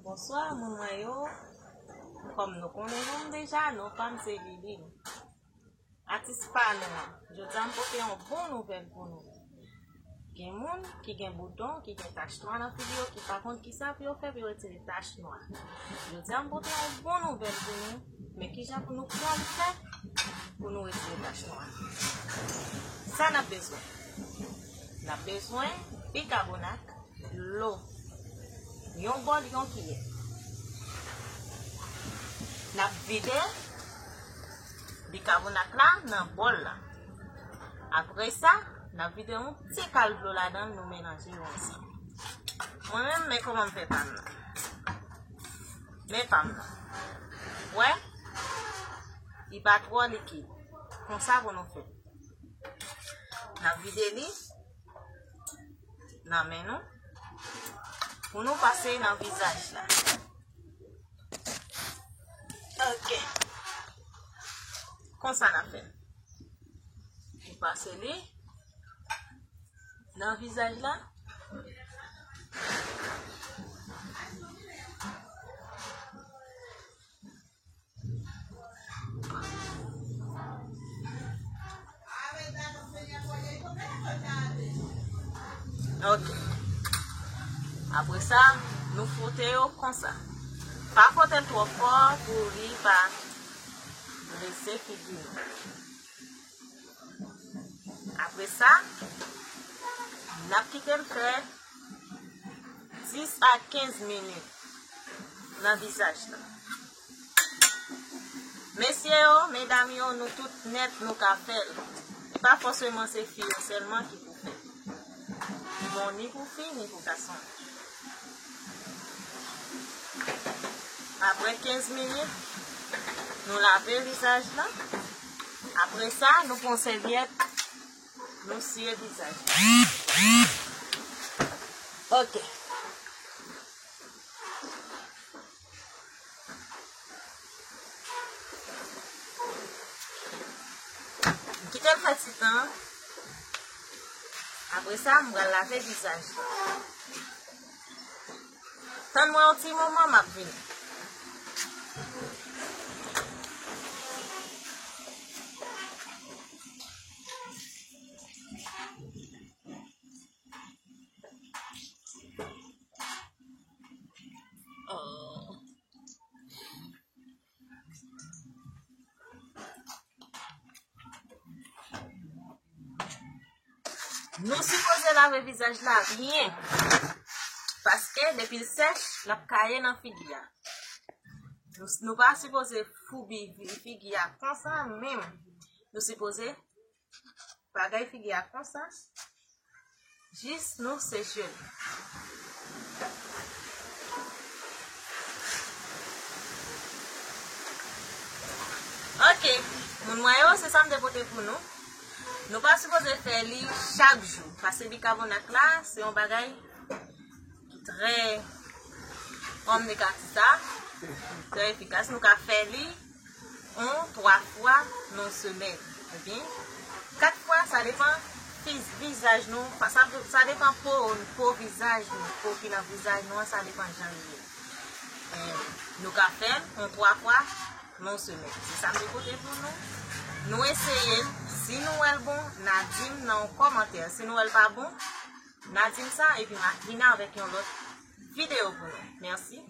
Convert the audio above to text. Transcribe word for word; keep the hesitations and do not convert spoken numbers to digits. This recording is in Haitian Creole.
Bonswa, moun mwen yo. Kòm nou konnen non m deja, non pa m se Lili. Atis pa nou an. Jodi a m pote yon bon nouvèl pou nou. Gen moun ki gen bouton, ki gen tach nwa nan figi yo, ki pa konn kisa pou yo fè pou yo retire tach nwa. Jodi a m pote yon bon nouvèl pou nou, men kijan pou nou pran fè pou nou retire tach nwa. Sa n ap bezwen. N ap bezwen bikabonat, dlo, yon bòl, yon kiyè. N ap vide bikabonat la nan bòl la. Apre sa, n ap vide yon ti kal dlo ladan l, nou melanje yo ansanm. Mwen menm, men kòman m fè pa m nan. Men pa m nan. Wè, li pa twò likid. Konsa pou nou fè. N ap vide li nan men nou pou nou pase nan vizaj la. Ok. Konsa n ap fè. Nou pase li nan vizaj la. Ok. Apre sa, nou fwote yo konsa. Pa fwote l twò fò pou li pa blese figi nou. Apre sa, n ap kite l fè dis a kenz minit nan vizaj la. Mesye yo, medam yo, nou tout nèt, nou ka fè l. E pa fòseman se fi yo sèlman ki pou fè l. Li bon ni pou fi, ni pou gason. Apre kenz minit, nou lave vizaj la. Apre sa, nou pran sèvyèt, nou siye vizaj la. Ok. M kite l fè ti tan. Apre sa, m pral lave vizaj la. Tann mwen yon ti moman, m ap vini. Oh. Nou sipoze lave vizaj la byen. Paske depi l sèch, l ap kaye nan figi a. Nou, nou pa sipoze foubi vi-, figi a konsa menm. Nou sipoze bagay figi a konsa. Jis nou seche l. Ok, moun mwen yo, se sa m te pote pou nou. Nou pa sipoze fè li chak jou, paske bikabonat la, se yon bagay ki trè omnik atis la, trè efikas. Nou ka fè li yon twa fwa nan semèn, oubyen kat fwa, sa depan fiz-, vizaj nou, sa, sa depan po, po vizaj nou, po ki nan vizaj nou an, sa depan jan li ye. E, nou ka fè l yon twa fwa nan semèn. Se sa m te pote pou nou. Nou eseye l. Si nou wè l bon, n a di m nan yon kòmantè. Si nou wè l pa bon, n a di m sa, epi m a vini avèk yon lòt videyo pou nou. Mèsi.